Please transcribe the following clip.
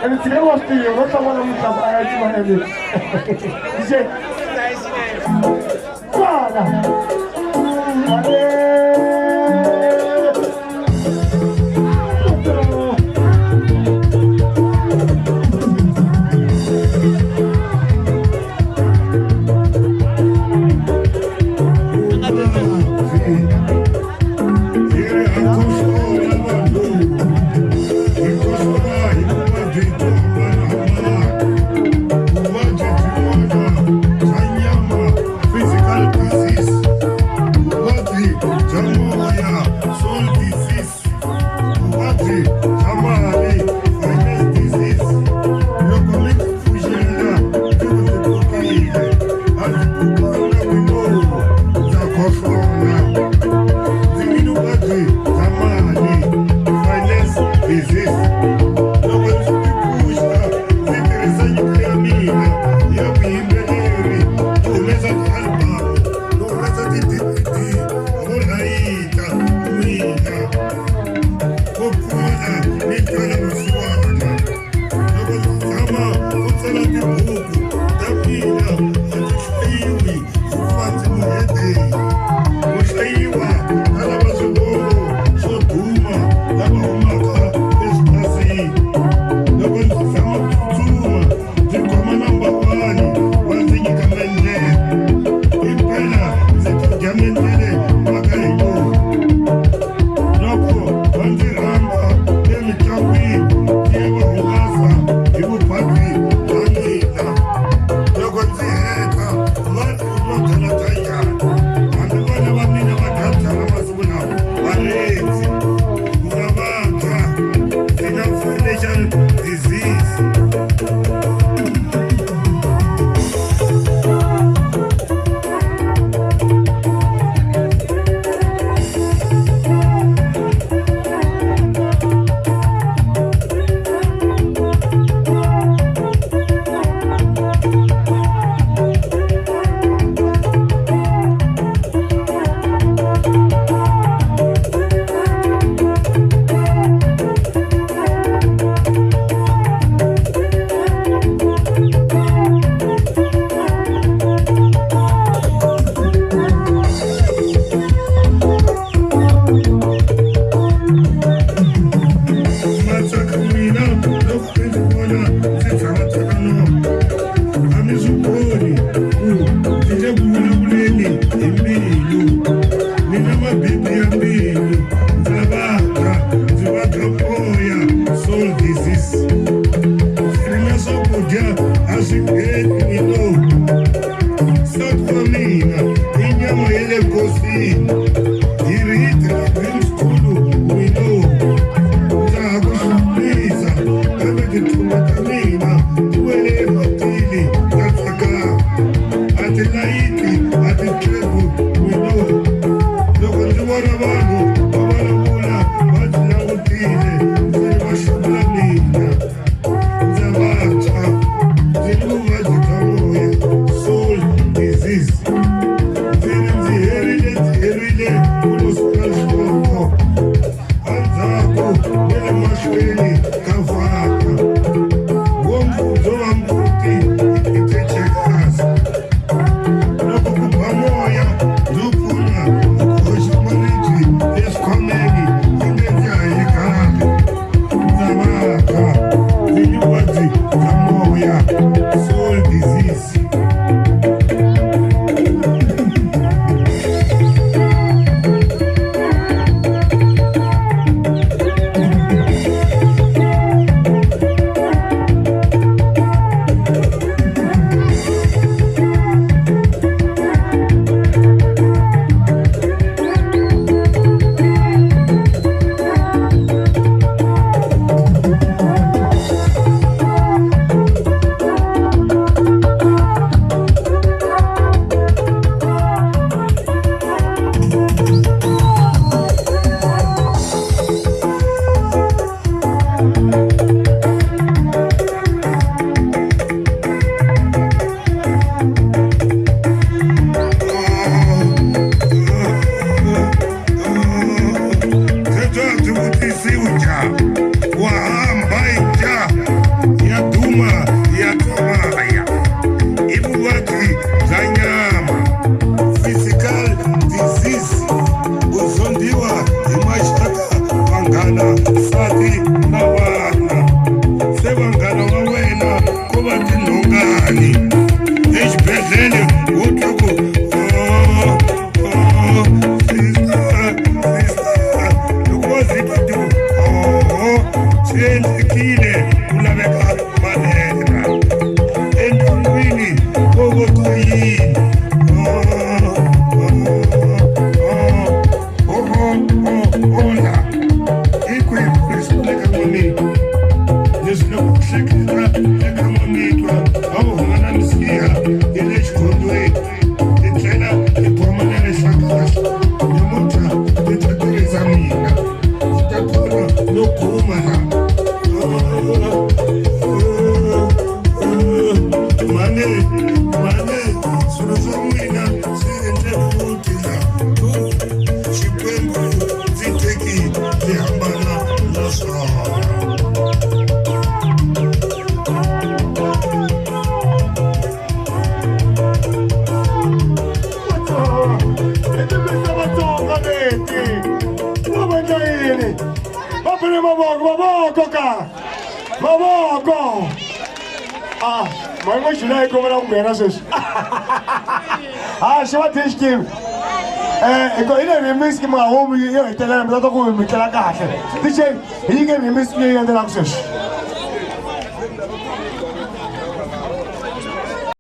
Ene tshika wa swi tiva va hlamala muhlamu a ya chumayeleni. DJ. Tsala. Soul disease. Ndzi ri ndzi herile ndzi herile. Se vanghana va wena ko va tinhongani exibedhlele wo twa ku oh, oh, sister, sister. Loko va zipa ti ku oho swi endlekile ku laveka manera endyangwini ko vo to yini. Oh, oh, oh, oh, oh, hola hi kwihi ku le ka n'wamitwa leswi loko ku hleketa eka n'wamitwa a wu huma na misiha ya le xikhondweni ti tlhela ti khoma na lehlakahla namuntlha ti ta tirhisa mina swi ta kona no khuma la. Mhani, mhani, swilo swa n'wina swi endle futhi la. Xikwembu ndzi teki ndzi hambana na swona. I timbisi Vatsonga leti va vandla yini va pfune mavoko, mavoko ka mavoko. A mhani July yi kombela ku nghena sweswi. A xi va dye xikimi hiko hi le remix mi nga humi yo hetelela mi ta twa ku mi tlela kahle. DJ, hi nyike remix leyi landzelaka sweswi.